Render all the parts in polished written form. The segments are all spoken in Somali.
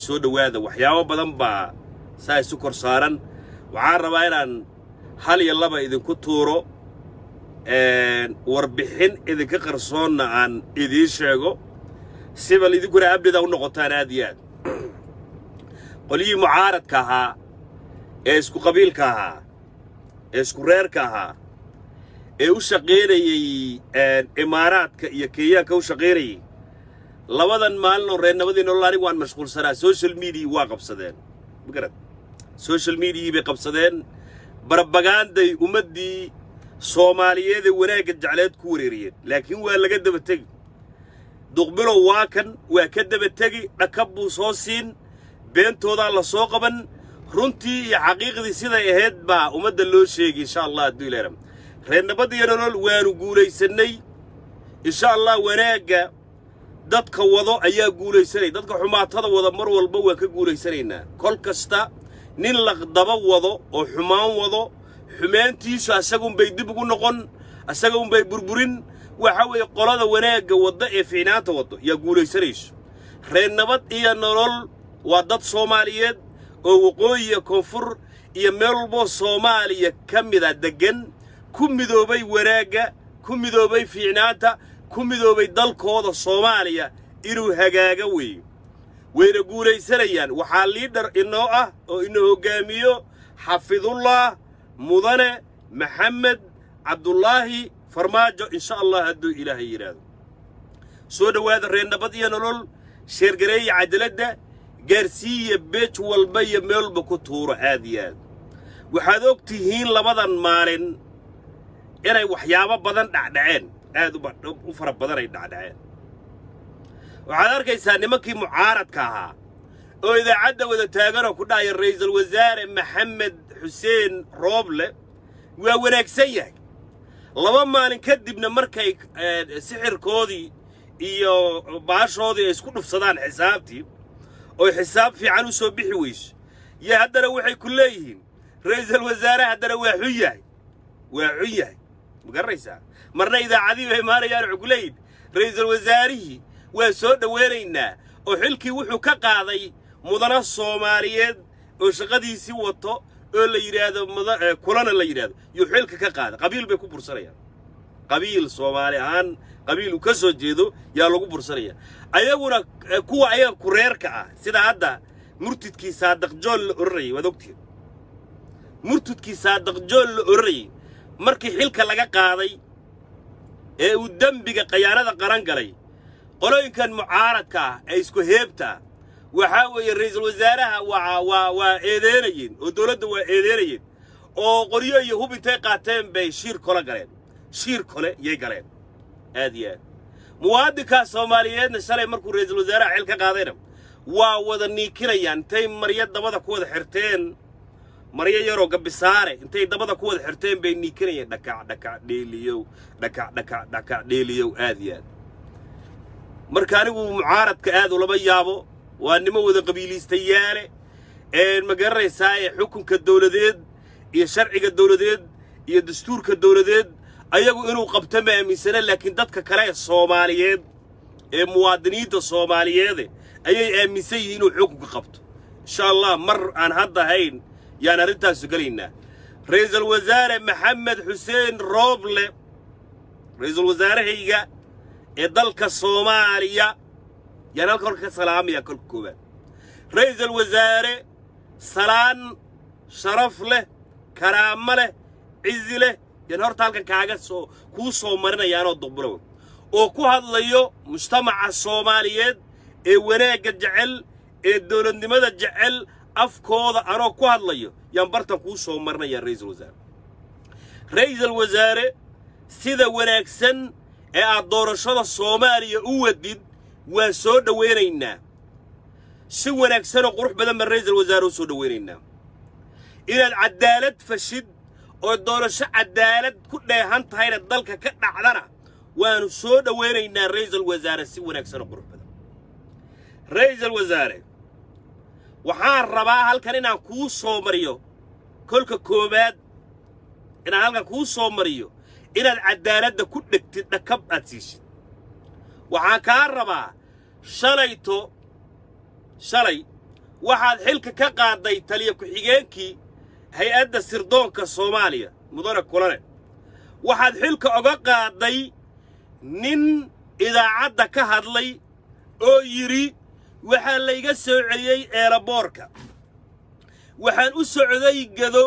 Soo dhowaada. Waxyaabo badan baa saa isu kor saaran. Waxaan rabaa inaan hal iyo laba idinku tuuro, warbixin idinka qarsoonna aan idiin sheego, sibal idinkuna update-da u noqotaan. Aad iyo aad, qolyihii mucaaradka ahaa ee isku qabiilka ahaa, ee isku reerka ahaa, ee u shaqaynayey Imaaraadka iyo Kenyaanka u shaqaynayey, labadan maalin oo reernabadii nolol anigu waan mashquulsanaa. Social media waa qabsadeen, magarad? Social mediayii bay qabsadeen, barabagaanday ummaddii Soomaaliyeed ee wanaagga jecleed ku wareeriyeen, laakiin waa laga daba tegi. Duqbilow waa kan, waa ka daba tegi, dhakab buu soo siin, beentoodaa la soo qaban, runtii iyo xaqiiqdii siday ahayd baa ummadda loo sheegay, insha Allah. Hadduu Ilaahram, reernabad iyo nolol waanu guulaysannay, insha Allah. Wanaagga dadka wado ayaa guulaysanaya, dadka xumaatada wada mar walba waan ka guulaysanaynaa. Kol kasta nin laqdaba wado oo xumaan wado, xumaantiisu asagunbay dib ugu noqon, asaga unbay burburin. Waxa weeye, qolada wanaagga wadda ee fiicnaanta waddo yaa guulaysanayso. Reer Nabad iyo Nolol waa dad Soomaaliyeed oo waqooyi iyo koonfur iyo meel walboo Soomaaliya ka mida deggan, ku midoobay wanaagga, ku midoobay fiicnaanta, ku midoobay dalkooda Soomaaliya inuu hagaaga weeyo. Wayna guulaysanayaan. Waxaa leader inoo ah oo inoo hoggaamiyo xafidullah Mudane Maxamed Cabdullaahi Farmaajo, insha Allah, hadduu Ilaahay yidhaahdo. Soo dhowaada, reer Nabad iyo Nolol. Share gareeya cadaaladda, gaarsiiya page walba iyo meel walba ku tuuro. Aad iyo aad, waxaad og tihiin labadan maalin inay waxyaabo badan dhacdhaceen, aad u fara badan ay dhacdhaceen. Waxaad arkaysaa nimankii mucaaradka ahaa oo idaacadda wada taaganoo ku dhahaya Ra'iisul Wasaare Maxamed Xuseen Rooble waa wanaagsan yahay. 2 maalin kadibna markay sixirkoodii iyo baashoodii ay isku dhufsadaan xisaabtii, oy xisaab fiican u soo bixi weyso, iyo haddana waxay ku leeyihiin ra'iisul wasaare haddana waa xun yahay, waa xun yahay. Ma garanaysaa? Marna idaacadihii bay imaanayaan, waxay ku leeyihin ra'iisul wasaarihii waa soo dhoweynaynaa, oo xilkii wuxuu ka qaaday mudana Soomaaliyeed oo shaqadiisii wato oo la yidhaahdo kulana la yidhaahdo yuu xilka ka qaaday. Qabiil bay ku bursanayaan, qabiil Soomaali ahaan, qabiil uu ka soo jeedo yaa lagu bursanaya. Ayaguna kuwa ayaga kureerka ah, sida hadda murtidkii Saadaq Jool la odhanayay, waad ogtihin murtidkii Saadaq Jool la odhanayay markii xilka laga qaaday ee uu dembiga khayaanada qaran galay, qolooyinkan mucaaradka ah ee isku heebta ah waxaa weeye ra'iisul wasaaraha waa eedeynayeen oo dowladda waa eedeynayeen, oo qoryo iyo hub intay qaateen bay shiir kole galeen, shiir kole yay galeen. Aad iyo aad, muwaadinkaa Soomaaliyeedna shalay markuu ra'iisul wasaaraha xil ka qaadayna waa wada niikinayaan. Intay maryo dabada ku wada xirteen, maryo yaroo gabisaare intay dabada ku wada xirteen bay niikinayeen, dhakac dhakac dheeliyow, dhakac dhakac dhakac dheeliyow. Aad iyo aad, marka anigu mucaaradka aad ulama yaabo, waa nimo wada qabiiliistayaale. Ma garanaysaa, ee xukunka dowladeed iyo sharciga dowladeed iyo dastuurka dowladeed ayagu inuu qabto ma aaminsana, laakiin dadka kale ee Soomaaliyeed ee muwaadiniinta Soomaaliyeede ayay aaminsan yihiin inuu xukunka qabto. Insha Allah, mar aan hadda ahayn yaan arrintaasu gelaynaa. Ra'iisul Wasaare Maxamed Xuseen Rooble, ra'iisul wasaarahayga ee dalka Soomaaliya, yaan halka horka ka salaamaya. Kolka koowaad, ra'iisul wasaare, salaan sharaf leh, karaamo leh, cizi leh yaan horta halkan kaaga soo kuu soo marinayaanoo Duqbulow oo ku hadlayo mujtamaca Soomaaliyeed ee wanaagga jecel, ee dowladnimada jecel afkooda anoo ku hadlayo yaan bartan kuu soo marinayaa. Ra'iisul wasaare, ra'iisul wasaare, sida wanaagsan ee aad doorashada Soomaaliya u wadid waan soo dhowaynaynaa. Si wanaagsanoo qurux badan baan, ra'iisul wasaare, u soo dhowaynaynaa. Inaad caddaalad fashid oo doorasho caddaalad ku dheehan tahayna dalka ka dhacdana waanu soo dhowaynaynaa, ra'iisul wasaare, si wanaagsanoo qurux badan. Ra'iisul wasaare, waxaan rabaa halkan inaan kuu soo mariyo, kolka koowaad inaan halkan kuu soo mariyo inaad caddaaladda ku dhegtid, dhakab aad siisid. Waxaan kaa rabaa shalayto, shalay Waxaad xilka ka qaaday taliya ku-xigeenkii hay-adda sirdoonka Soomaaliya, mudane Kulane. Waxaad xilka oga qaaday nin idaacadda ka hadlay oo yidhi: "Waxaa layga soo celiyey airport-ka, waxaan u socday Gedo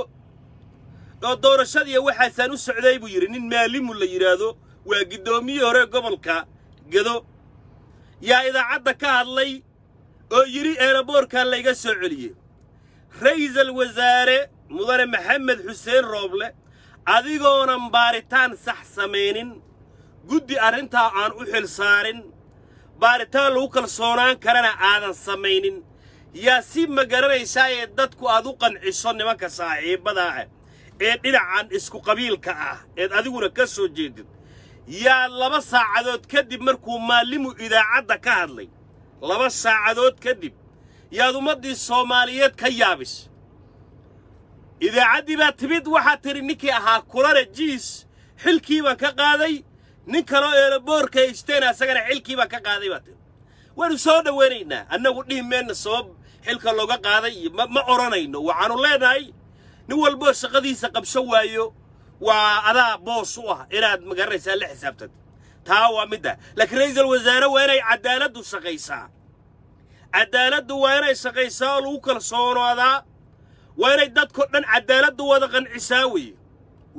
oo doorashadiiya waxaasaan u socday," buu yidhi. Nin Maalimu la yidhaahdo, waa giddoomiyihii hore gobolka Gedo, yaa idaacadda ka hadlay oo yidhi: "Airport-kaa layga soo celiyey." Ra'iisal wasaare mudane Maxamed Xuseen Rooble, adigoonan baaritaan sax samaynin, guddi arrintaa aan u xil saarin, baaritaan lagu kalsoonaan karana aadan samaynin, yaa si ma garanaysaa ee dadku aad u qanciso nimanka saaxiibbada ah ee dhinacan isku qabiilka ah eed adiguna ka soo jeedid, yaa 2 saacadood kadib markuu Maalimu idaacadda ka hadlay, 2 saacadood kadib yaad ummaddii Soomaaliyeed ka yaabis. Idaacaddii baa timid, waxaad tidhi ninkii ahaa Kulane Jiis xilkii baan ka qaaday, nin kaloo airport-ka haysteen asagana xilkii baan ka qaaday baa tidhi. Waanu soo dhowaynaynaa annagu, dhihi meenna sabab xilka looga qaaday iyo ma odhanayno. Waxaannu leenahay nin walboo shaqadiisa qabso waayo, waa adaa boos u ah inaad magaranaysaa la xisaabtad. Taa waa midda. Laakiin ra'iisul wasaare, waa inay caddaaladdu shaqaysaa. Caddaaladdu waa inay shaqaysaa oo lagu kalsoonaadaa. Waa inay dadko dhan caddaaladdu wada qancisaa weeye.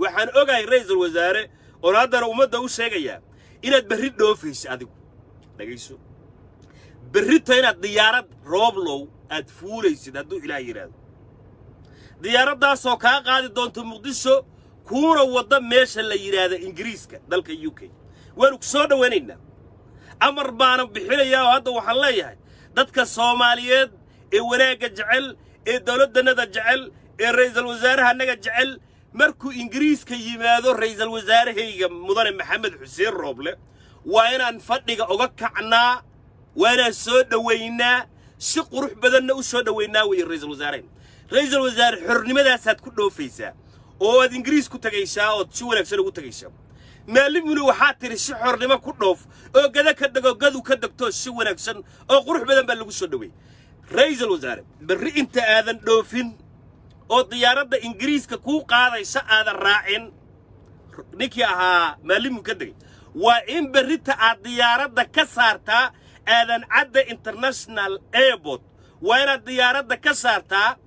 Waxaan ogahay, ra'iisul wasaare, oon haddana ummadda u sheegayaa, inaad berri dhoofaysa. Adigu dhegayso, berrito inaad diyaarad Rooblow aad fuulaysid, hadduu Ilaah yidhaahdo, diyaaraddaasoo kaa qaadi doonto Muqdisho, kuuna wadda meesha la yidhaahda Ingiriiska, dalka UK. Waanu ku soo dhowaynaynaa. Amar baana bixinayaa oo hadda waxaan leeyahay dadka Soomaaliyeed ee wanaagga jecel, ee dawladdannada jecel, ee ra'iisul wasaaraha jecel, markuu Ingiriiska yimaado ra'iisul wasaarahayga mudane Maxamed Xuseen Rooble, waa inaan fadhiga uga kacnaa, waa inaan soo dhowaynaa, si qurux badanna u soo dhowaynaa weeye ra'iisul wasaaraha. Ra'iisul wasaare, xornimadaasaad ku dhoofaysaa oo aad Ingiriis ku tagaysaa ood si wanaagsan ugu tagaysaa. Maalimuna waxaa tidhi si xornimo ku dhoof oo Gada ka dego, Gadu ka degto, si wanaagsan oo qurux badan baa lagu soo dhoweeyey. Ra'iisul wasaare, berri inta aadan dhoofin oo diyaaradda Ingiriiska kuu qaadaysa aadan raacin, ninkii ahaa Maalimu ka degay, waa in berrita aad diyaaradda ka saartaa Aadan Cadde International Airport. Waa inaad diyaaradda ka saartaa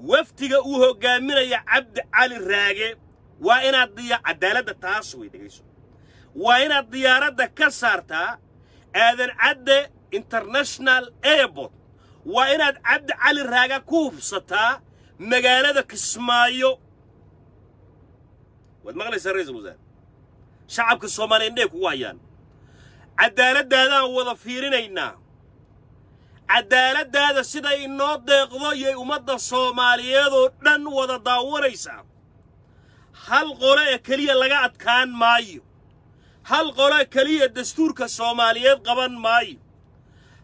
wafdiga uu hoggaaminaya Cabdi Cali Raage. Waa inaad diya caddaaladda taas way. Dhegayso, waa inaad diyaaradda ka saartaa Aadan Cadde International Airport. Waa inaad Cabdi Cali Raaga ku hubsataa magaalada Kismaayo. Waad maqlaysaa, ra'iisul wasaare, shacabka Soomaaliya indhay kugu hayaan. Caddaaladdaadaan wada fiirinaynaa. Caddaaladdaada siday inoo deeqdo yay ummadda Soomaaliyeed oo dhan wada daawanaysaa. Hal qolo ee keliya laga adkaan maayo, hal qolo keliya dastuurka Soomaaliyeed qaban maayo,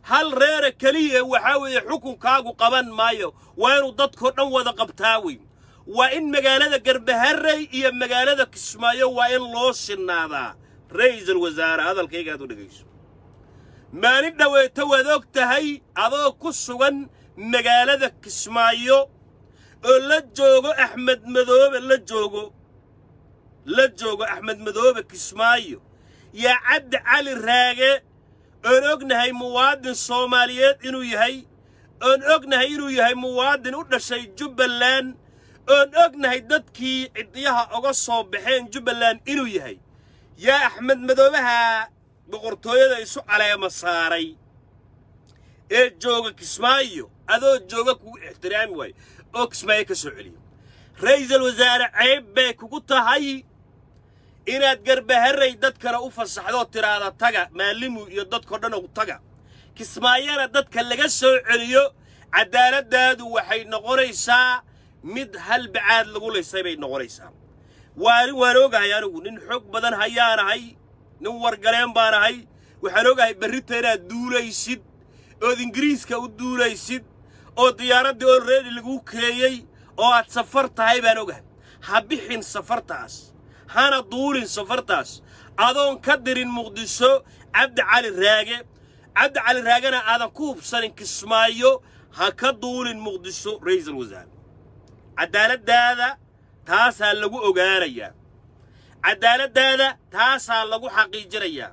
hal reere keliya waxaa weeye xukunkaagu qaban maayo. Waa inuu dadkoo dhan wada qabtaa wey. Waa in magaalada Garbaharey iyo magaalada Kismaayo waa in loo sinaadaa. Ra'iisul wasaare, hadalkayga aad u dhegayso. Maalin dhoweeto waad og tahay, adoo ku sugan magaalada Kismaayo oo la joogo Axmed Madoobe, la joogo Axmed Madoobe Kismaayo, yaa Cabdi Cali Raage, oon ognahay muwaadin Soomaaliyeed inuu yahay, oon ognahay inuu yahay muwaadin u dhashay Jubbaland, oon ognahay dadkii ciddiyaha uga soo baxeen Jubbaland inuu yahay, yaa Axmed Madoobaha boqortooyada isu caleema saaray ee jooga Kismaayo, adoo jooga kugu ixtiraami waayo oo Kismaayo ka soo celiyo. Ra'iisul wasaare, ceeb bay kugu tahay inaad Garbaharey dadkana u fasaxdoo tiraahda taga, Maalimu iyo dadkao dhan u taga, Kismaayana dadka laga soo celiyo. Caddaaladdaadu waxay noqonaysaa mid hal bacaad lagu laysay bay noqonaysaa. Waani waan ogahay, anigu nin xog badan hayaanahay, nin wargaleen baanahay. Waxaan ogahay berrita inaad duulaysid ood Ingiriiska u duulaysid oo diyaaraddii already laguu kireeyey oo aad safar tahay baan ogahay. Ha bixin safartaas, hana duulin safartaas adoon ka dirin Muqdisho Cabdi Cali Raage, Cabdi Cali Raagena aadan ku hubsanin Kismaayo. Ha ka duulin Muqdisho, ra'iisul wasaare. Caddaaladdaada taasaa lagu ogaanayaa, caddaaladdaada taasaa lagu xaqiijinayaa,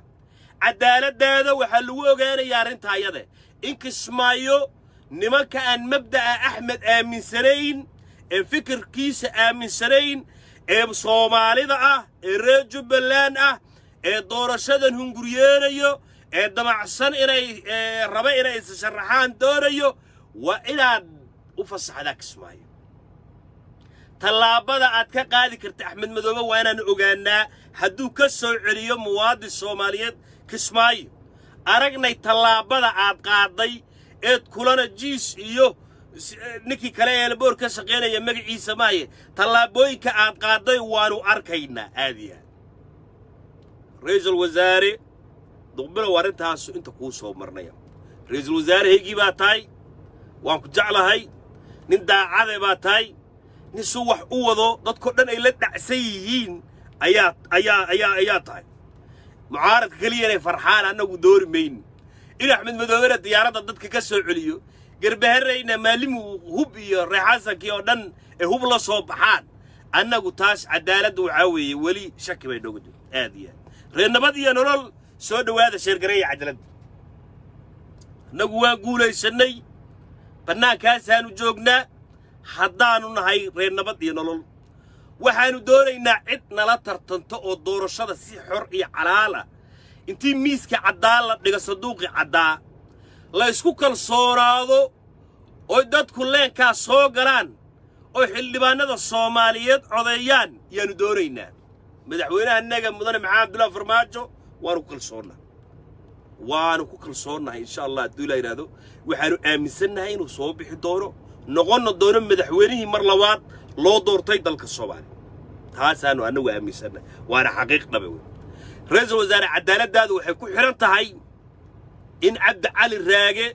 caddaaladdaada waxaa lagu ogaanayaa arrintaa ayade in Kismaayo nimanka aan mabda'a Axmed aaminsanayn, ee fikirkiisa aaminsanayn, ee Soomaalida ah, ee reer Jubbaland ah, ee doorashadan hunguriyeenayo, ee damacsan inay raba inay is sharaxaan doonayo, waa inaad u fasaxdaa Kismaayo. Tallaabada aad ka qaadi karta Axmed Madoobe waa inaan ogaannaa. Hadduu ka soo celiyo muwaadin Soomaaliyeed Kismaayo, aragnay tallaabada aad qaadday eed kulana jiis iyo ninkii kale ee elboor ka shaqaynaya, magaciisa maaye. Tallaabooyinka aad qaadday waannu arkaynaa aad iyo aad. Ra'iisul wasaare Duqbilow, arrintaasu inta kuu soo marnaya. Ra'iisul wasaarahaygii baa tahay, waan ku jeclahay. Nin daacade baa tahay, nin su wax u wado dadkoo dhan ay la dhacsan yihiin ayaa tahay. Mucaaradka keliya inay farxaan annagu doori mayno. In Axmed Madoobena diyaaradda dadka ka soo celiyo, Garbaharayna maalimu hub iyo reexasankii oo dhan ay hub la soo baxaan, annagu taas cadaaladda waxaa weeye weli shaki bay nooga jirto aad iyo aad. Reer Nabad iyo Nolol, soo dhowaada, share gareeya cadaaladda. Annagu waan guulaysannay, bannaankaasaannu joognaa. Haddaannu nahay reer Nabad iyo Nolol, waxaannu doonaynaa cid nala tartanto oo doorashada si xor iyo xalaal ah, intii miiska caddaa la dhigo, sanduuqii caddaa la isku kalsoonaado, oy dadku leenkaas soo galaan, oo xildhibaannada Soomaaliyeed codeeyaan yaannu doonaynaa. Madaxweynaha naga, mudane Maxamed Abdullahi Farmaajo, waanu ku kalsoonnahay, waanu ku kalsoonnahay. Insha Allah, hadduu la yidhaahdo, waxaanu aaminsannahay inuu soo bixi doono, noqonna doono madaxweynihii mar labaad loo doortay dalka Soomaaliya. Taasaanu annagu aaminsannahay, waana xaqiiq dhabe wey. Ra-iisul wasaare, cadaaladdaadu waxay ku xidhan tahay in Cabdi Cali Raage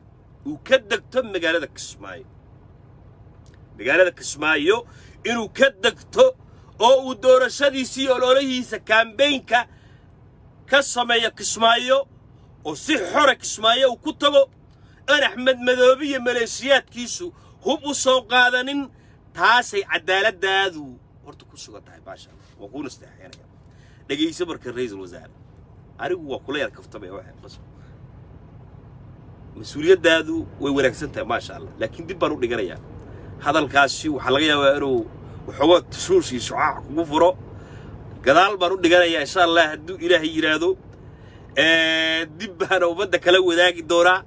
uu ka degto magaalada Kismaayo, magaalada Kismaayo inuu ka degto oo uu doorashadiisii, ololahiisa campaign-ka ka sameeyo Kismaayo, oo si xora Kismaayo uu ku tago, aan Axmed Madoobe iyo maleeshiyaadkiisu hub u soo qaadanin. Taasay cadaaladdaadu horta ku sugan tahay. Baasha waa kuu nasteexeynaya, dhegayso. Marka, ra'iisul wasaare, anigu waa kula yar kaftamaya. Waxay qasab mas-uuliyaddaadu way wanaagsan tahay, maasha Allah, laakiin dib baan u dhiganayaa hadalkaasi. Waxaa laga yaabaa inuu waxoogaa tushuush iyo shucaac kugu furo. Gadaal baan u dhiganayaa, insha Allah, hadduu Ilaahay yidhaahdo. Dib baana ummadda kala wadaagi doonaa.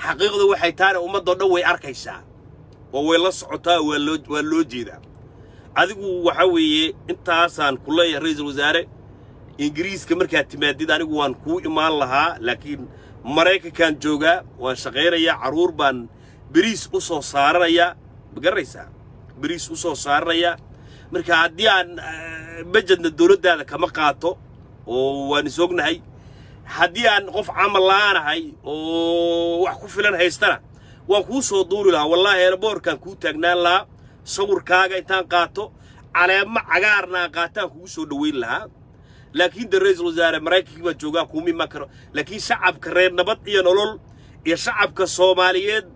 Xaqiiqdu waxay taana ummaddoo dhan way arkaysaa oo way la socotaa, waa loo jeedaa. Adigu waxaa weeye intaasaan ku leeyahay, ra'iisul wasaare. Ingiriiska markaad timaadid, anigu waan kuu imaan lahaa, laakiin Maraykankaan joogaa, waan shaqaynayaa, carruur baan beriis u soo saaranayaa, ma garanaysaa? Beriis u soo saaranayaa. Marka haddii aan bajedna dowladdaada kama qaato oo waan is ognahay. Haddii aan qof camal la'aanahay oo wax ku filan haystana, waan kuu soo duuli lahaa. Wallaahi, airport-kaan kuu taagnaan lahaa, sawirkaaga intaan qaato, caleemo cagaarna aan qaataan kugu soo dhoweyn lahaa. Laakiin de, ra'iisul wasaare, Maraykankii baa joogaa, kuuma iman karo. Laakiin shacabka reer Nabad iyo Nolol iyo shacabka Soomaaliyeed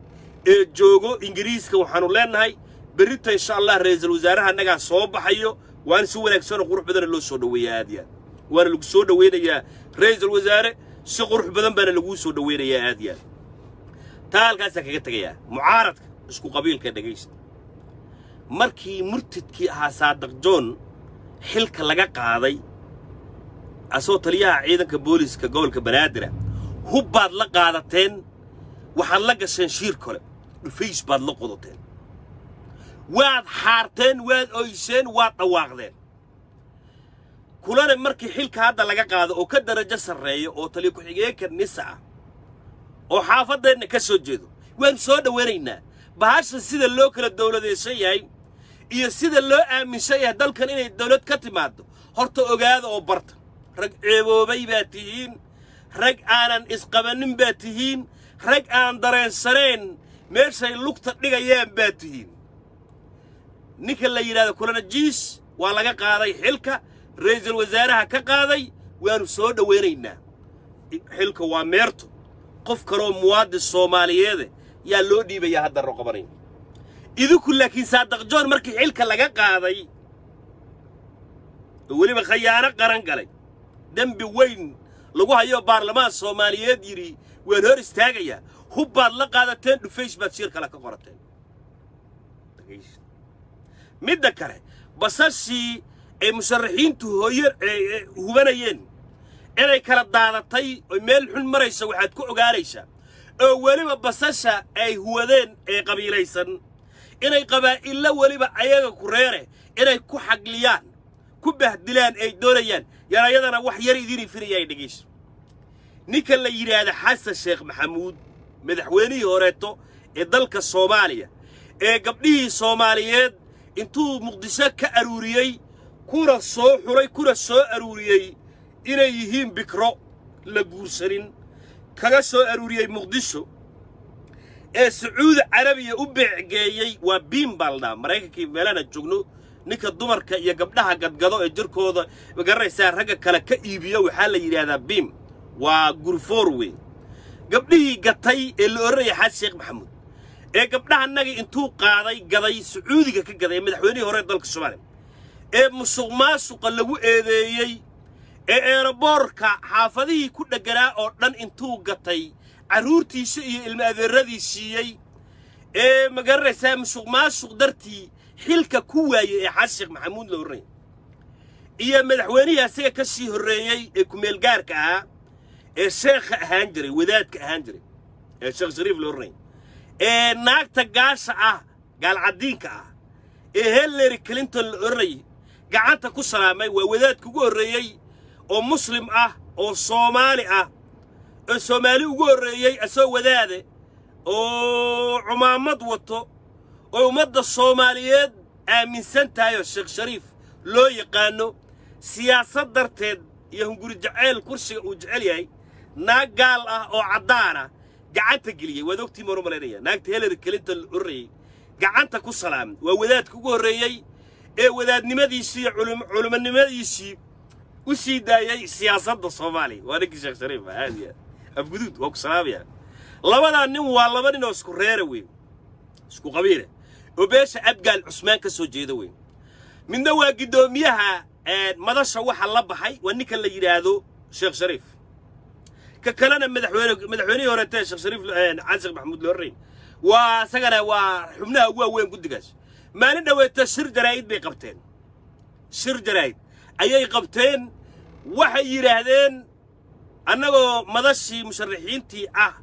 ee joogo Ingiriiska waxaanu leenahay, berrita insha Allah ra'iisul wasaaraha annagaa soo baxayo, waana si wanaagsan oo qurux badana loo soo dhoweeyaa aad iyo aad. Waana lagu soo dhoweynayaa, ra'iisul wasaare, si qurux badan baana laguu soo dhoweynayaa aad iyo aad. Taa halkaasaan kaga tegayaa. Mucaaradka isku qabiilka, dhegaysta. Markii murtidkii ahaa Saadiq John xilka laga qaaday, asagoo taliyaha ciidanka booliska gobolka Banaadir, hub baad la qaadateen, waxaad la gasheen shiir kole, dhufays baad la qodoteen, waad xaarteen, waad oyseen, waad dhawaaqdeen. Kulana markii xilka hadda laga qaado oo ka darajo sarreeyo oo taliya ku-xigeenka NISA ah oo xaafadeenna ka soo jeedo, waanu soo dhowaynaynaa. Bahasha sida loo kala dowladaysan yahay iyo sida loo aaminsan yahay dalkan inay dawlad ka timaaddo, horta ogaada oo barta. Rag ceeboobay baa tihiin, rag aanan isqabannin baa tihiin, rag aan dareensanayn meeshay lugta dhigayaan baa tihiin. Ninka la yidhahdo kulana jiis waa laga qaaday xilka, ra'iisul wasaaraha ka qaaday, waanu soo dhowaynaynaa. Xilka waa meerto, qof kaloo muwaadin Soomaaliyeede Yaa loo dhiibayaa hadda roqobanay idinku? Laakiin Saadaq Joon markii xilka laga qaaday oo weliba khayaano qaran galay, dembi weyn lagu hayo, baarlamaan Soomaaliyeed yidhi waan hor istaagayaa, hub baad la qaadateen, dhufays baad shir kale ka qorateen. Midda kale, basashii ay musharaxiintu hooye hubanayeen inay kala daadatay oy meel xun maraysa waxaad ku ogaanaysaa, oo weliba basasha ay huwadeen ee qabiilaysan inay qabaa'illo weliba ayaga ku reere inay ku xagliyaan, ku bahdilaan ay doonayaan. Yarayadana wax yar idiin ifinaya, dhegayso. Ninka la yidhaahda Xasan Sheekh Maxamuud, madaxweynihii horeeto ee dalka Soomaaliya, ee gabdhihii Soomaaliyeed intuu Muqdisho ka aruuriyey, kuna soo xulay, kuna soo aruuriyey inay yihiin bikro la guursanin, kaga soo aruuriyey Muqdisho ee Sacuudi Carabiya u beecgeeyey, waa biim baa la dhahaa. Maraykankii meelana joogno, ninka dumarka iyo gabdhaha gadgado ee jirkooda, ma garanaysaa, ragga kale ka iibiyo, waxaa la yidhaahdaa biim, waa gurfoor weyn. Gabdhihii gatay ee la odhanaya Xasan Sheekh Maxamuud, ee gabdhahanagii intuu qaaday gaday, Sacuudiga ka gaday, ee madaxweynihii hore dalka Soomaaliya, ee musuq maasuqa lagu eedeeyey, ee airport-ka xaafadihii ku dhegganaa oo dhan intuu gatay carruurtiisa iyo ilmo adeeradii siiyey, ee ma garanaysaa, musuq maasuq dartii xilka ku waayey, ee Xasan Sheekh Maxamuud la odhanaya, iyo madaxweynihii asaga ka sii horreeyey ee kumeelgaarka ahaa, ee sheekha ahaan jiray, wadaadka ahaan jiray, ee Sheekh Shariif la odhanaya, ee naagta gaasha ah, gaalcaddiinka ah, ee Hillary Clinton la odhanayay gacanta ku salaamay, waa wadaadka ugu horreeyey oo Muslim ah oo Soomaali ah oo Soomaali ugu horreeyey, asagoo wadaade oo cumaamad wato oo ummadda Soomaaliyeed aaminsan tahay oo Sheekh Shariif loo yaqaano, siyaasad darteed iyo hunguri jaceyl kursiga uu jecel yahay, naag gaal ah oo caddaana gacanta geliyey. Waad ogtiin baan u malaynaya. Naagta Hillary Clinton la odhanayay gacanta ku salaamay, waa wadaadka ugu horreeyey ee wadaadnimadiisii iyo culimonimadiisii u sii daayey siyaasadda Soomaaliya, waa ninkii Sheekh Shariif ah. Aad iyo aad afguduud waa ku salaamaya. Labadaa nin waa laba nin oo isku reera weyn, isku qabiile, oo beesha Abgaal Cusmaan ka soo jeeda weyn. Midna waa guddoomiyaha madasha waxa la baxay, waa ninka la yidhaahdo Sheekh Shariif. Ka kalena madaxweynihii horeetee Sheekh Shariif, Cali Sheekh Maxamuud Loorey, waa isagana waa xubnaha ugu waaweyn guddigaas. Maalin dhoweeta shir jaraa'id bay qabteen, shir jaraa'id ayay qabteen. Waxay yidhaahdeen: annagoo madashii musharaxiintii ah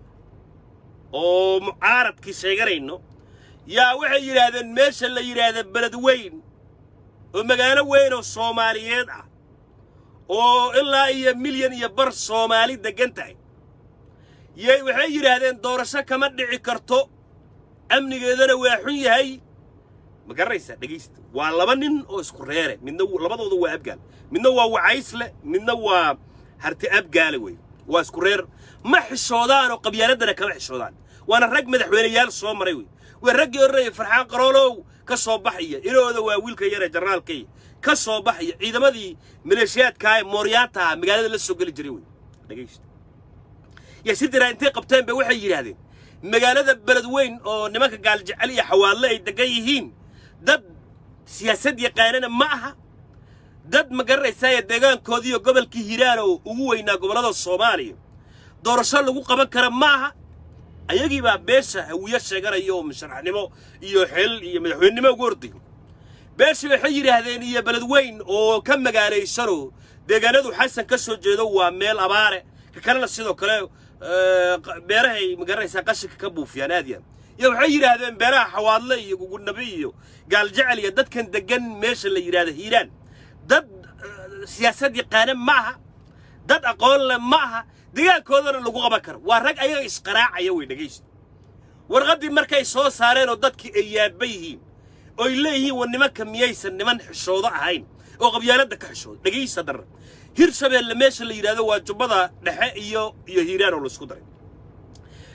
oo mucaaradkii sheeganayno, yaa waxay yidhaahdeen meesha la yidhaahda Beledweyn, oo magaalo weyn oo Soomaaliyeed ah oo ilaa iyo 1.5 milyan Soomaali deggan tahay, yay waxay yidhaahdeen doorasho kama dhici karto, amnigeedana waa xun yahay. Ma garanaysaa? Dhegaysta, waa laba nin oo isku reere. Midna, labadooda waa Abgaal, midna waa Wacaysle, midna waa Harti Abgaale wey. Waa isku reer, ma xishoodaan oo qabyaaladdana kama xishoodaan. Waana rag madaxweyneyaal soo maray wey. Waa raggii odhanaya Farxaan Qaroolow ka soo baxaya, inooda waa wiilka yare jarnaalkay ka soo baxaya, ciidamadii maleeshiyaadkaa ee mooryaantaha magaalada la soo geli jiray wey. Dhegaysta, yaa shir jaraa intay qabteen bay waxay yidhaahdeen magaalada Beledweyn oo nimanka Gaaljecel iyo Xawaadle ay degan yihiin, dad siyaasad yaqaanana ma aha, dad ma garanaysaa, deegaankoodii iyo gobolkii Hiiraan oo ugu weynaa gobollada Soomaaliya doorasho lagu qaban kara ma aha. Ayagii baa beesha Hawiye sheeganaya oo musharaxnimo iyo xil iyo madaxweynenimo ugu orday. Beeshii waxay yidhaahdeen iyo Beledweyn oo ka magaalaysanoo deegaanadu Xasan ka soo jeedo waa meel abaare, ka kalena sidoo kale beerahay, ma garanaysaa, qashinka ka buufiyaan aad iyo aad. Iyo waxay yidhaahdeen beeraha Xawaadle iyo Gugunabe iyo Gaaljecel iyo dadkan degan meesha la yidhahdo Hiiraan dad siyaasad yaqaana ma aha, dad aqoon leh ma aha, deegaankoodana lagu qaban karo. Waa rag ayaga isqaraacaya wey. Dhegaysta, warqaddii markay soo saareen oo dadkii ay yaabba yihiin oy leeyihiin war nimanka miyaysan niman xishoodo ahayn oo qabyaaladda ka xishoodo. Dhegaysta darra, Hirshabeelle meesha la yidhahdo waa Jubbada Dhexe iyo Hiiraan oo laisku daray.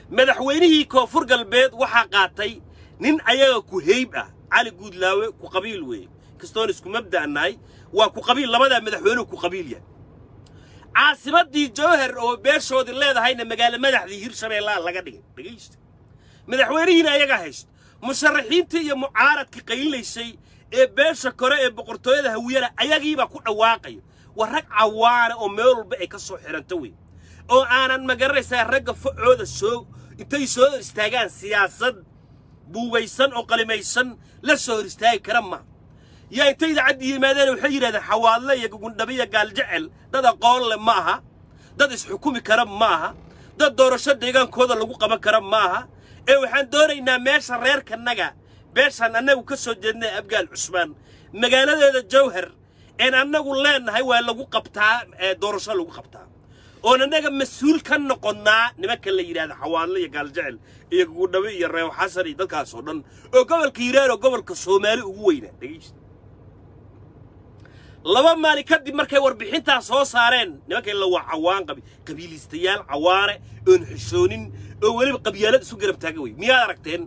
Madaxweynihii Koonfur Galbeed waxaa qaatay nin ayaga ku heyb ah, Cali Guudlaawe, ku qabiil weeye. Kastoon isku mabda'a nahay, waa ku qabiil. Labadaa madaxweynuhu ku qabiil yahay. Caasimaddii Jowhar oo beeshoodii leedahayna magaalo madaxdii Hirshabeellaa laga dhigay. Dhegaysta. Madaxweynihiina ayagaa haysta. Musharaxiintii iyo mucaaradkii qaylilaysay ee beesha kore ee boqortooyada Hawiyana ayagiibaa ku dhawaaqayo. Waa rag cawaana oo meel walba ay ka soo xiranto wey, oo aanan, ma garanaysaa, ragga facooda soo intay soo hor istaagaan siyaasad buugaysan oo qalimaysan la soo hor istaagi kara ma. Yaa intay idaacaddi yimaadeen waxay yidhahdeen Xawaadle iyo Gugundhabiya Gaaljecel dad aqoon leh ma aha, dad isxukumi kara ma aha, dad doorasho deegaankooda lagu qaban kara ma aha, ee waxaan doonaynaa meesha reerkanaga, beeshaan annagu ka soo jeednay, Abgaal Cusmaan, magaaladeeda Jawhar een annagu leenahay waa lagu qabtaa ee doorasho lagu qabtaa, oon annaga mas-uul ka noqonnaa nimanka la yidhahda Xawaadle iyo Gaaljecel iyo Gugundhabe iyo Reew Xasan iyo dadkaas oo dhan oo gobolka Hiiraan oo gobolka Soomaali ugu weynaa. Dhegeysta, 2 maalin kadib markay warbixintaa soo saareen nimanka illa waa cawaan qabiilistayaal cawaane oon xishoonin oo weliba qabyaalad isu garab taagan wey. Miyaad aragteen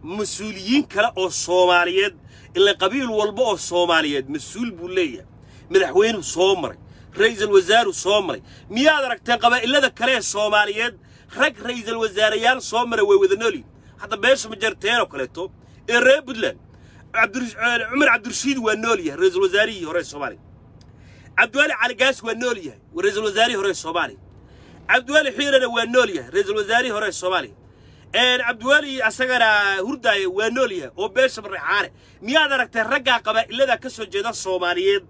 mas-uuliyiin kale oo Soomaaliyeed? Ila qabiil walba oo Soomaaliyeed mas-uul buu leeyahay, madaxweynuu soo maray, ra'iisul wasaaruu soo maray. Miyaad aragteen qabaa'ilada kale ee Soomaaliyeed rag ra'iisul wasaareyaal soo maray? Way wada noolyihin. Hadda beesha Majarteen oo kaleeto ee reer Puntland, Cumar Cabdirashiid waa nool yahay, ra'iisul wasaarihii hore ee Soomaaliya. Cabdiwali Cali Gaas waa nool yahay, ra'iisul wasaarihii hore ee Soomaaliya. Cabdiwali Xiirana waa nool yahay, ra'iisul wasaarihii hore ee Soomaaliya. Cabdiwali asagana hurdaaye waa nool yahay oo beesha Mareexaane. Miyaad aragtay raggaa qabaa'ilada ka soo jeeda Soomaaliyeed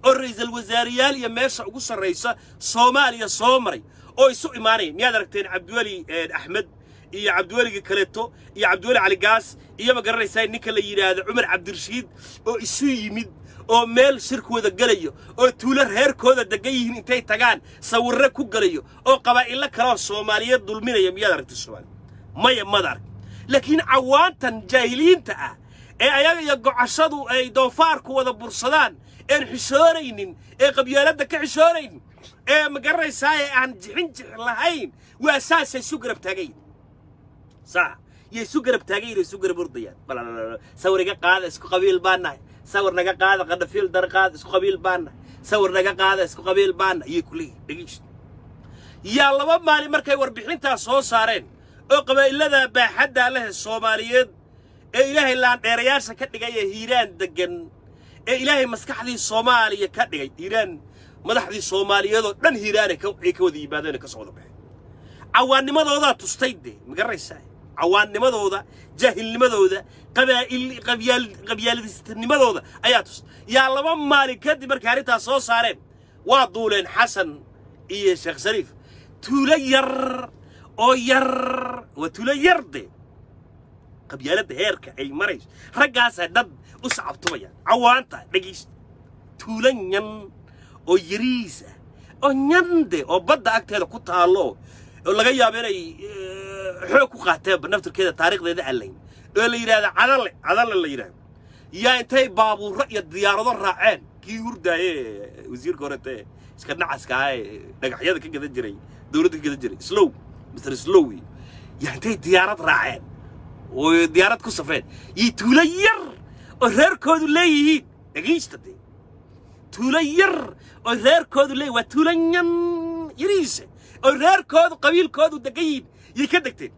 oo ra'iisul wasaareyaal iyo meesha ugu sarraysa Soomaaliya soo maray oo isu imaanaya? Miyaad aragteen Cabdiweli Axmed iyo Cabdiweligii kaleeto iyo Cabdiweli Cali Gaas iyo, ma garanaysaa, ninka la yidhaahdo Cumar Cabdirashiid oo isu yimid oo meel shirkooda gelayo oo tuulo reerkooda degan yihiin intay tagaan sawirro ku gelayo oo qabaa'ilo kaleoo Soomaaliyeed dulminaya? Miyaad aragtay Soomaaliya? Maya, mad arag. Laakiin cawaantan jaahiliinta ah ee ayaga iyo gocashadu ay doofaarku wada bursadaan, een xishoonaynin, ee qabyaaladda ka xishoonaynin, ee, ma garanaysaa, ee aan jixin jix lahayn, waa saasay isu garab taagayin, saa yay isu garab taagayin, isu garab ordayaan. Sawir iga qaada, isku qabiil baan nahay, sawir naga qaada, qadhafiil dar qaada, isku qabiil baan nahay, sawir naga qaada, isku qabiil baan nahay, iyay ku leeyihin. Dhegeysta, yaa 2 maalin markay warbixintaas soo saareen oo qabaa'ilada baaxadda leh Soomaaliyeed ee Ilaahay laandheerayaasha ka dhigay ee Hiiraan deggan, ee Ilaahay maskaxdii Soomaaliya ka dhigay Hiiraan, madaxdii Soomaaliyeed oo dhan Hiiraanay ay ka wada yimaadeen, ka soo wada baxeen, cawaannimadoodaa tustay dee, ma garanaysaa? Cawaannimadooda, jaahilnimadooda, qabaa'il qabyaal qabyaaladiisnimadooda ayaa tustay. Yaa 2 maalin kadib markay arrintaas soo saareen waa duuleen Xasan iyo Sheekh Shariif tuulo yar oo yar, waa tuulo yar dee. Qabyaaladda heerka ay marayso raggaasaa dad u sacabtumaya cawaanta. Dhegaysta, tuulo nyan oo yariis ah oo nyande oo badda agteeda ku taallo oo laga yaabo inay xoog ku qaateenba naftirkeeda, taariikhdeeda allayn, oo la yidhahda Cadale, Cadale la yidhahdo, yaa intay baabuurro iyo diyaarado raaceen kii hurdaaye wasiirka horete iska nacaska ah ee dhagaxyada ka gadan jiray, dowladda ka gadan jiray, Slow, Mr Slow, yaa intay diyaarad raaceen oo diyaarad ku safreen iyo tuulo yar oo reerkoodu leeyihiin. Dhegaysta dee, tuulo yar oo reerkoodu leeyihin, waa tuulo nyan yariise oo reerkoodu qabiilkoodu degan yihiin, yay ka degteen.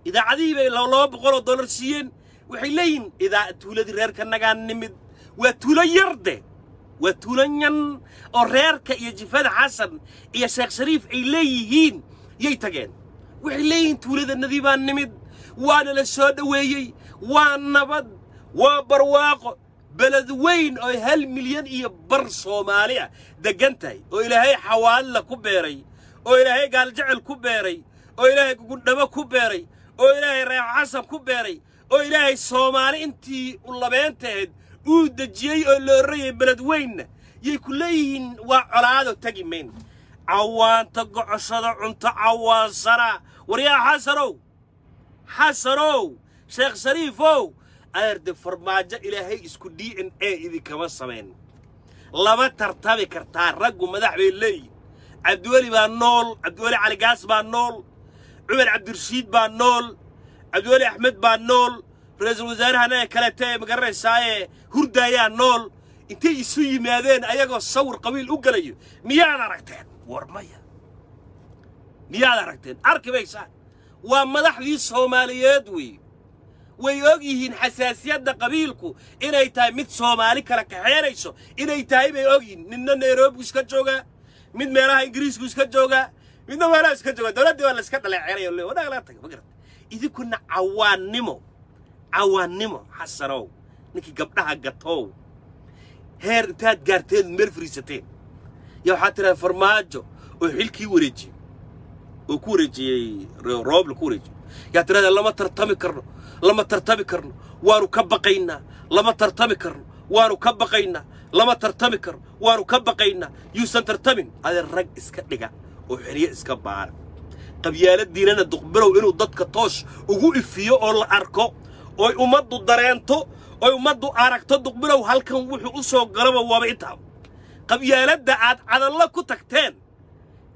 Idaacadihii bay $200 siiyeen. Waxay leeyihiin idaa tuuladii reerka nagaa nimid. Waa tuulo yar de, waa tuulo nyan oo reerka iyo jifada Xasan iyo Sheekh Shariif ay leeyihiin yay tageen. Waxay leeyihiin tuuladanadii baa nimid, waana la soo dhoweeyey, waa nabad, waa barwaaqo. Beled weyn oo 1.5 milyan Soomaali ah deggan tahay, oo Ilaahay Xawaadla ku beeray, oo Ilaahay Gaaljecel ku beeray, oo Ilaahay Gugundhabo ku beeray, oo Ilaahay Reer Xasan ku beeray, oo Ilaahay Soomaali intii u labeenteed uu dejiyey oo la orrayay beled weynna, yay ku leeyihiin waa colaado, tegi mayno. Cawaanta gocoshada cunto cawaansana. Waryaa Xasanow, Xasanow, Sheekh Shariifow, adeerde, Farmaajo Ilaahay isku DNA idinkama samayn, lama tartami kartaa. Raggu madax bay leeyihin. Cabdiweli baa nool, Cabdiweli Caligaas baa nool, Cumar Cabdirashiid baa nool, Cabdiweli Axmed baa nool, ra-iisul wasaarahana kaleete, ma garanaysaaye, hurdaayaa nool. Intay isu yimaadeen ayagoo sawir qabiil u gelayo miyaad aragteen? War maya, miyaad aragteen? Arki maysaan. Waa madaxdii Soomaaliyeed wey. Way og yihiin xasaasiyadda qabiilku inay tahay mid Soomaali kala kaxeenayso inay tahay bay og yihiin. Midna Nairobi iska joogaa, mid meelaha Ingiriisku iska joogaa, midna meelaha iska joogaa. Dowladdii waa la iska dhaleeceynaya le wadaga laga taga. Ma garata? Idinkuna cawaannimo, cawaannimo. Xasanow, ninkii gabdhaha gatow, heer intaad gaarteen meel fariisateen ya waxaad tidhaha Farmaajo oo xilkii wareejiyey oo ku wareejiyey Rooble ku wareejiyey, yaa tidhahda lama tartami karno, lama tartami karno, waanu ka baqaynaa, lama tartami karno, waanu ka baqaynaa, lama tartami karno, waanu ka baqaynaa, yuusan tartamin. Adeer, rag iska dhiga oo xeryo iska baara. Qabyaaladiinana Duqbilow inuu dadka toosh ugu ifiyo oo la arko oy ummaddu dareento oy ummaddu aragto Duqbilow halkan wuxuu u soo galaba waaba intaa qabyaaladda aad Cadallo ku tagteen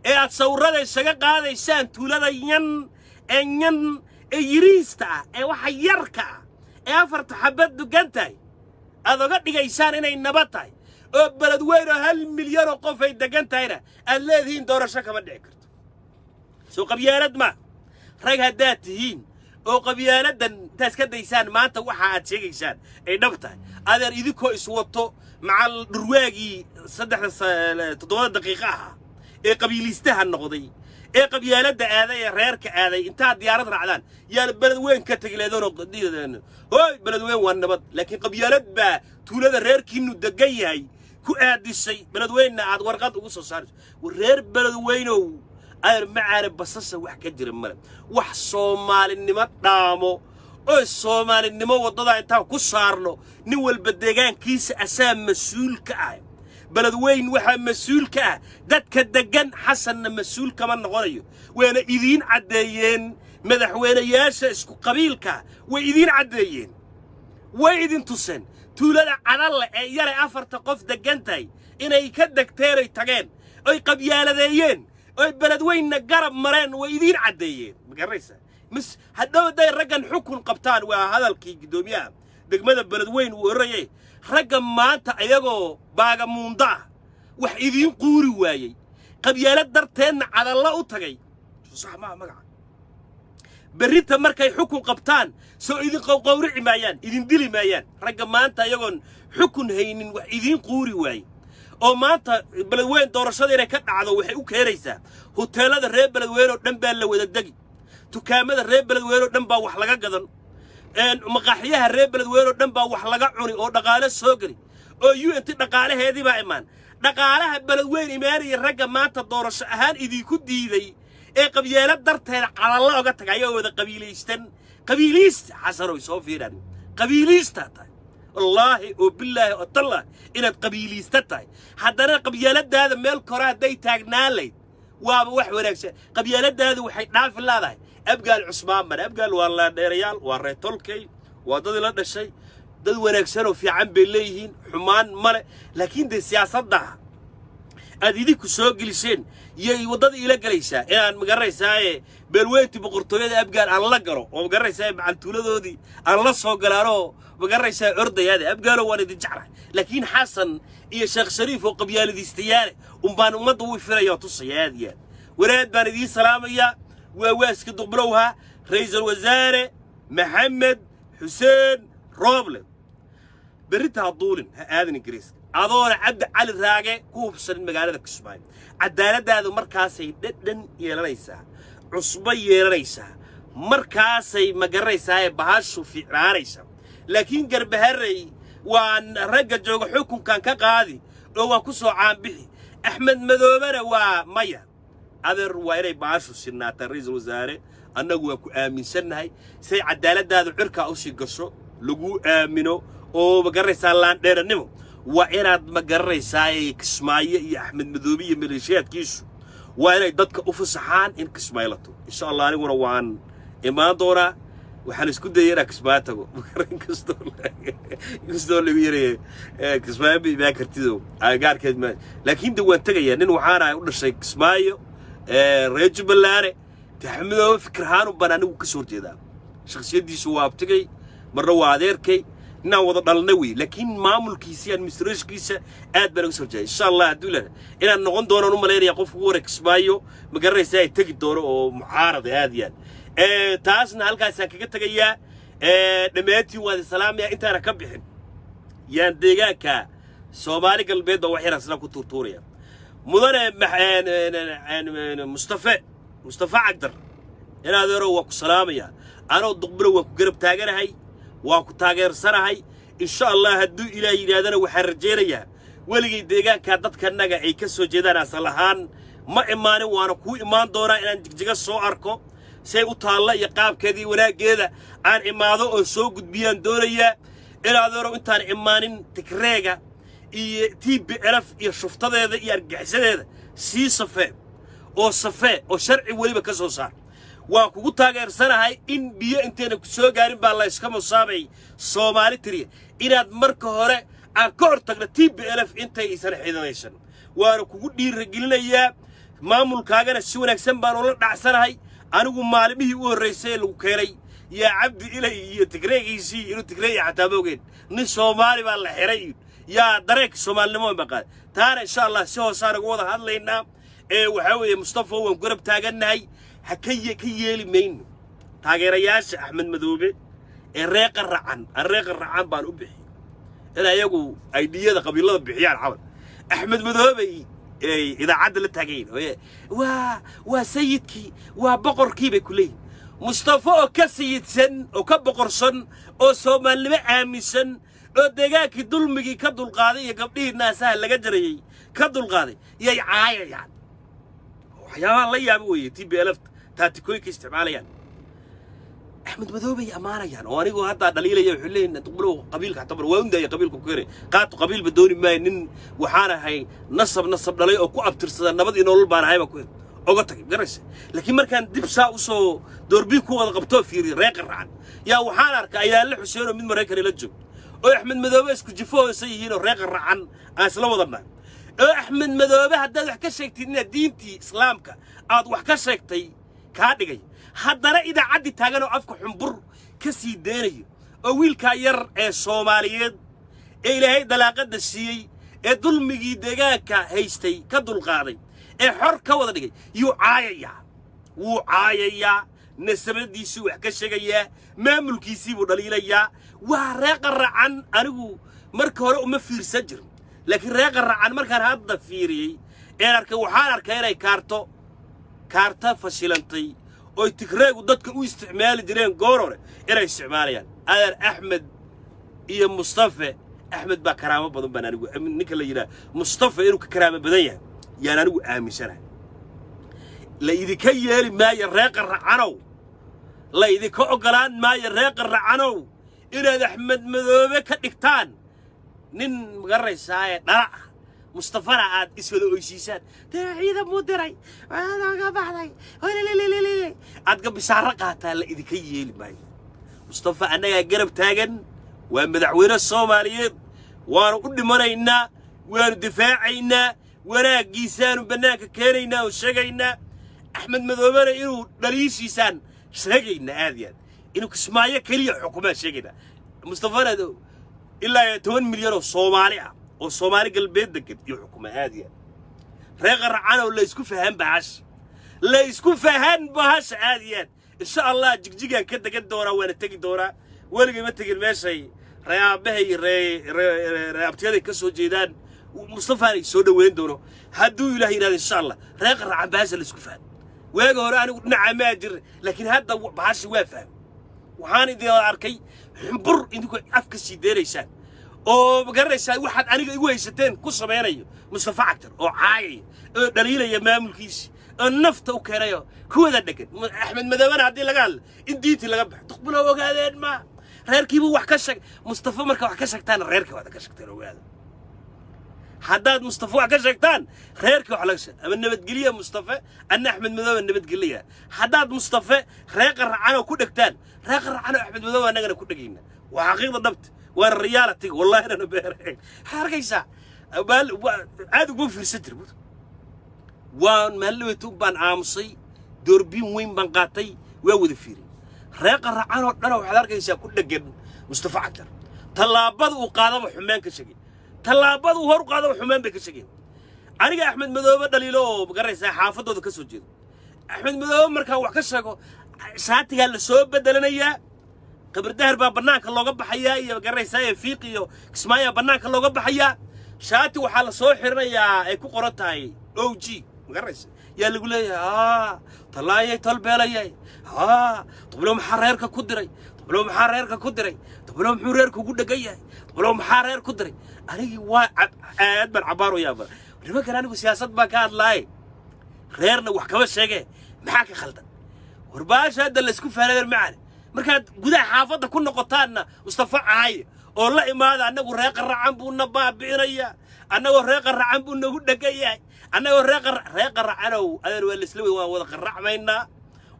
ee aad sawirrada isaga qaadaysaan, tuulada yan ee yan ee yiriista ah ee waxa yarka ah ee afarta xabad dugan tahay aad oga dhigaysaan inay nabad tahay, oo beled weyn oo 1 milyan oo qof ay degan tahayna aad leedihiin doorasho kama dhici karto. Soo qabyaalad ma? Rag haddaad tihiin oo qabyaaladdan intaad iska daysaan, maanta waxa aad sheegaysaan ay dhab tahay, adeer, idinkoo iswato macal dhurwaagii saddexda toddobada daqiiqo ahaa ee qabiiliistaha noqday ee qabyaaladda aaday ee reerka aaday, intaad diyaarad raacdaan yaana beled weyn ka tegi leedoonoo, "Hooy, beled weyn waa nabad." Laakiin qabyaalad baa tuulada reerkiinnu degan yahay ku aadisay, Beledweynna aad warqad ugu soo saarayso. Reer Beledweynow, adeer macaane, basasha wax ka jira male. Wax Soomaalinimo dhaamo oo Soomaalinimo waddada intaan ku saarno, nin walba deegaankiisa asaa mas-uul ka ah. Beledweyn waxaa mas-uul ka ah dadka deggan, Xasanna mas-uul kama noqonayo. Waana idiin caddeeyeen madaxweynayaasha isku qabiilka, way idiin caddeeyeen, way idin tuseen tuulada Cadalle ee yare afarta qof deggan tahay inay ka degteenay tageen oy qabyaaladeeyeen oy Beledweynna garab mareen. Way idiin caddeeyeen, ma garanaysaa? Mis hadhow hadday raggan xukun qabtaan, waa hadalkii guddoomiyaha degmada Beledweyn uu orayay, ragga maanta iyagoo baagamuunda ah wax idiin quuri waayey, qabyaalad darteedna Cadallo u tagay, sax maaha magaca. Berrinta markay xukun qabtaan soo idin qowqowrici maayaan, idin dili maayaan? Ragga maanta iyagoon xukun haynin wax idiin quuri waaye oo maanta Beledweyn doorashada inay ka dhacdo waxay u keenaysaa huteelada reer Beledweyne oo dhan baa la wada degi, dukaamada reer Beledweyne oo dhan baa wax laga gadan, maqaaxiyaha reer Beledweyne oo dhan baa wax laga cuni oo dhaqaale soo geli oo UNT dhaqaalaheedii baa imaan. Dhaqaalaha Beledweyn imaanaya, ragga maanta doorasho ahaan idinku diiday ee qabyeelo darteeda Cadallo oga taga ayagoo wada qabiilaystan. Qabiiliista Xasanow, soo fiiraan, qabiiliistaa tahay, wallaahi oo bilaahi oo tallah inaad qabiiliista tahay. Haddana qabyaaladaada meel kore hadday taagnaan layd waaba wax wanaagsan. Qabyaaladaadu waxay dhaafi leedahay Abgaal Cusmaan mare. Abgaal waa laadheerayaal, waa reetolkay, waa dad ila dhashay, dad wanaagsan oo fiican bay leeyihiin, xumaan male. Laakiin dee siyaasadda aad idinku soo geliseen yay waddada iila gelaysaa inaan magaranaysaaye beelweyntii boqortooyada Abgaal aan la galo oo magaranaysaa macantuuladoodii aan la soo galaanoo magaranaysaa ordayaade. Abgaalo, waan idin jeclahay, laakiin Xasan iyo Sheekh Shariif oo qabyaaladiistayaale unbaan ummadda u ifiraya oo tusaya. Aad iyo aad wanaad baan idiin salaamayaa. Waa waaska Duqbilowha. Ra'iisul Wasaare Maxamed Xuseen Rooble, berrinta ha duulin, ha aadin Ingiriiska adoona Cabdi Cali Raage ku hubsanin magaalada Kismaayo. Cadaaladdaadu markaasay dhadhan yeelanaysaa, cusbo yeelanaysaa, markaasay ma garanaysaa ee bahashu fiicnaanaysaa. Laakiin Garbaharey waan ragga jooga xukunkan ka qaadi oo waan ku soo caanbixi, Axmed Madoobena waa maya. Adeer, waa inay bahashu sinaataan. Ra'iisul wasaare, annagu waa ku aaminsannahay. Say cadaaladdaadu cirkaa usii gasho, laguu aamino oo ma garanaysaa laandheerannimo, waa inaad ma garanaysaa Kismaayo iyo Axmed Madoobe iyo maleeshiyaadkiisu waa inay dadka u fasaxaan in Kismaayo la tago, insha Allah. Aniguna waan imaan doonaa. Waxaan isku dayay inaan Kismaayo tago, inkastoo lagu yaraya Kismaayo ma imaan kartido gaarkeed ma, laakiin de waan tegayaa. Nin waxaana u dhashay Kismaayo, reer Jubbaland. Axmed Madoobe fikir ahaan baan anigu ka soo horjeedaa. Shakhsiyaddiisu waa abtigay, marna waa adeerkay, inaan wada dhalna wey, laakiin maamulkiisa iyo administrationkiisa aad baan uga soo horjeedaa. Insha Allah hadduu ilaahay inaan noqon doonaan u malaynaya qofka ugu hore Kismaayo ma garanaysaa ay tegi doono oo mucaarada. Aad iyo aad. Taasna halkaasaan kaga tegayaa. Dhammaantiin waad isalaamaya. Intaana ka bixin, yaan deegaanka Soomaali Galbeed baa wax yaraan isla ku tuurtuuraya. Mudane Mustafe, Mustafa Cagdar, inaadeero waa ku salaamaya. Anoo Duqbilo waan ku garab taaganahay, waan ku taageersanahay. Insha Allah, hadduu Ilaah yidhaahdana, waxaan rajaynayaa weligay deegaankaa dadkanaga ay ka soo jeedaan asal ahaan ma imaanin, waana kuu imaan doonaa inaan Jigjiga soo arko, say u taalla iyo qaabkeedii wanaaggeeda aan imaado oon soo gudbiyaan doonayaa. Inaadeero, intaan imaanin, Tigreega iyo TPLF iyo shuftadeeda iyo argaxisadeeda sii safee oo safee oo sharci weliba ka soo saar. Waan kugu taageersanahay in biyo intayna ku soo gaarin baa la iska musaabay Soomaali tiriya, inaad marka hore aan ka hor tagno TPLF intay isan xididaysan. Waana kugu dhiiragelinayaa. Maamulkaagana si wanaagsan baan ula dhacsanahay. Anigu maalimihii u horraysay ee lagu keenay yaa Cabdi Ilay iyo Tigreegiisii, inuu Tigreey xataa ma ogeen, nin Soomaali baa la xiray yaa dareenka Soomaalinimo baa qaaday. Taana insha Allah si hoosaan uga wada hadlaynaa. Ee waxaa weeye, Mustafa, waan garab taagannahay, ha ka yeeli mayno. Taageerayaasha Axmed Madoobe ee reeqa racan, aan reeqa racan baan u bixiyey in ayagu ay dhiyada qabiilada bixiyaan camal, Axmed Madoobe ay idaacadda la taagayin, waa sayidkii, waa boqorkii bay ku leeyihin. Mustafa oo ka sayidsan oo ka boqorsan oo Soomaalinimo aaminsan oo deegaankii dulmigii ka dulqaaday iyo gabdhihii naasaha laga jarayey ka dulqaaday yay caayayaan. Waxyaabaha la yaaba weeye TPLF taatikooyinka isticmaalayaan. Axmed Madoobay ammaanayaan oo anigoo haddaa dhaliilaya wuxuu leeyahay Duqbulow qabiilka xataa waa undaaya, qabiilka ku keenay qaato, qabiilba dooni maayo. Nin waxaan ahay nasab nasab dhalay oo ku abtirsada nabad iyo nolol baan ahay baan ku oga tagay garaysa. Laakiin markaan dib saa usoo doorbii ku wada qabtoo fiiriyo reeqa racan, yaa waxaan arkaa Ayaale Xuseen oo mid Maraykan ila joog oo Axmed Madoobe isku jifo hoose yihiin oo reeqa racan aan isla wadannahay, oo Axmed Madoobe haddaad wax ka sheegtid inaad diintii Islaamka aad wax ka sheegtay kaa dhigay, haddana idaacaddii taagan oo afka xumbur ka sii deynayo oo wiilkaa yar ee Soomaaliyeed ee Ilaahay dalaaqadda siiyey ee dulmigii deegaanka haystay ka dulqaaday ee xor ka wada dhigay yuu caayayaa, wuu caayayaa, nasabadiisuu wax ka sheegayaa, maamulkiisii buu dhaliilayaa. Waa reeqa racan. Anigu marka hore uma fiirsan jirin, laakiin reeqa racan markaan hadda fiiriyey een arkay, waxaan arkay inay kaarto kaarta fashilantay oy Tigreegu dadka u isticmaali jireen goor hore inay isticmaalayaan. Adeer, Axmed iyo Mustafe, Axmed baa karaamo badan baan anigu, ninka la yidhaha Mustafa inuu ka karaamo badan yahay yaan anigu aaminsanahay. La idinka yeeli maayo, reeqa racanow, la idinka oggolaan maayo, reeqa racanow, inaad Axmed Madoobe ka dhigtaan nin magaranaysaayee dhala ah, Mustafana aad iswada oysiisaan. Dee ciidan buu diray ka baxday, aad gabisaaro qaataan, la idinka yeeli maayo. Mustafa annagaa garab taagan, waa madaxweyne Soomaaliyeed, waanu u dhimanaynaa, waanu difaacaynaa, wanaaggiisaanu bannaanka keenaynaa oo sheegaynaa. Axmed Madoobena inuu dhaliishiisaan sheegaynaa aad iyo aad, inuu Kismaayo keliya xukumaan sheegaynaa. Mustafana ilaa iyo 10 milyan oo Soomaali ah oo Soomaali Galbeed degan iyo xukuma aad iyo aad. Reeqa racanow, la isku fahan bahasha, la isku fahan bahasha aad iyo aad. Insha Allah Jigjigaan ka degan doonaa, waana tegi doonaa. Weligay ma tegin meeshay ree aabbahay, ree abtiyaday ka soo jeedaan. Mustafaanay soo dhoweyn doono hadduu Ilaah yidhahdo, insha Allah. Reeqa racan, bahasha la isku fahan. Waaga hore anigu dhinacaa maa jir, laakiin hadda bahasha waa faham. Waxaan idin arkay xumbur idinku afka sii deynaysaan oo ma garanaysaa waxaad aniga igu haysateen ku samaynayo Mustafa Cagtar oo caayaya oo dhaliilaya maamulkiisi oo nafta u keenayo kuwada dhegan. Axmed Madoobena haddii laga hadlo in diintii laga baxo, Duqbulo ogaadeen ma reerkiibuu wax ka sheeg. Mustafa marka wax ka sheegtaan, reerkii waad ka sheegteen, ogaada. Haddaad Mustafa wax ka sheegtaan, reerkii wax laga sheeg ama nabadgelya Mustafa, anna Axmed Madoobe nabadgelya. Haddaad Mustafe reeqa racanoo ku dhegtaan, reeqa racanoo Axmed Madoobe annagana ku dhegayna. Waa xaqiiqda dhabta, waana reality. Wallahi inana beereen waxaad arkaysaa aad uguma fiirsan jir. Waan maalin baan aamusay, doorbiin weyn baan qaatay, waa wada fiiray. Reeqa racanoo dhana waxaad arkaysaa ku dheggan Mustafa Cagjar. Tallaabada uu qaadaba xumeen ka sheegay, tallaabada uu hor u qaadaba xumeen bay ka sheegeen. Aniga Axmed Madoobe dhaliilo oo magaraysaa xaafadooda ka soo jeedo, Axmed Madoobe markaan wax ka sheego Shaatigaa la soo bedelanayaa. Qabridahar baa bannaanka looga baxayaa iyo garanaysaa ee Fiiq iyo Kismaayaa bannaanka looga baxayaa. Shaati waxaa la soo xiranayaa ay ku qoran tahay OG, ma garanaysa? Yaa lagu leeyahay, "Aa tallaayay, tolbeelayay, haa, Duqbilow maxaa reerka ku diray? Duqbilow maxaa reerka ku diray? Duqbilow muxuu reerka ugu dhegan yahay? Duqbilow maxaa reer ku diray?" Anigii waa aad baan cabaar u yaaba. Nimankan anigu siyaasad baan ka hadlaaye, reerna wax kama sheege, maxaa ka khaldan? Warbaasha hadda laysku faanadeer macane. Markaad gudaha xaafadda ku noqotaanna Mustafa caaye oo la imaada, "Annagu reer Qaracan buu na baabi'inayaa, annagoo reer Qaracan buu nagu dhegan yahay, annagoo reer Qaracanow." Adeer, waa laisla waan wada qaracmaynaa,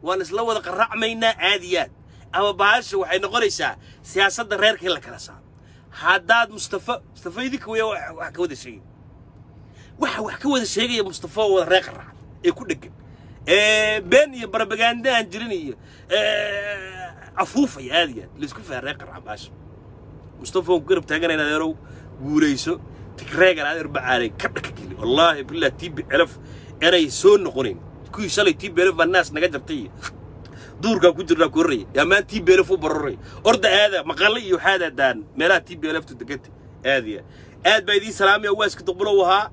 waan isla wada qaracmaynaa aad iyo aad. Ama baasha waxay noqonaysaa siyaasadda reerkii la kala saaro. Haddaad Mustafa, Mustafa idinka weya wax ka wada sheegay, waxa wax ka wada sheegaya Mustafa oo wada reer Qaracan ee ku dhegan ee been iyo barabagaanda aan jirin iyo afuufaya, aad iyo aad laisku faha reer Qaracan. Baasha Mustafa waan ku garab taaganayna. Adeerow, guulayso. Tigreegan, adeer bacaalay, ka dhaka geli. Wallaahi billah, TPLF inay soo noqonayn. Kuwii shalay TPLF baa naas naga jartay iyo duurkaa ku jirnaa ku horraya yaa maan TPLF u baroray. Orda aada maqalle iyo waxaad aadaan meelaha TPLF tu deganta. Aad iyo aad baa idiin salaamaya. Waaska Duqbulow ahaa.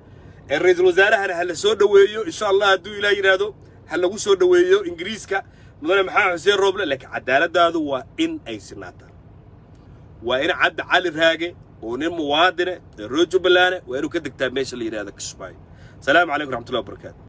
Ra-iisul wasaarahana ha la soo dhoweeyo, insha Allah. Hadduu Ilaah yidhaahdo, ha lagu soo dhoweeyo Ingiriiska mudane Maxamed Xuseen Rooble. Laakiin cadaaladdaadu waa in ay sinaataan. Waa in Cabdi Cali Raage oo nin muwaadine ee reer Jubbaland waa inuu ka degtaa meesha la yidhahdo Kismaayo. Salaamu calaykum raxmatullahi wabarakaatu.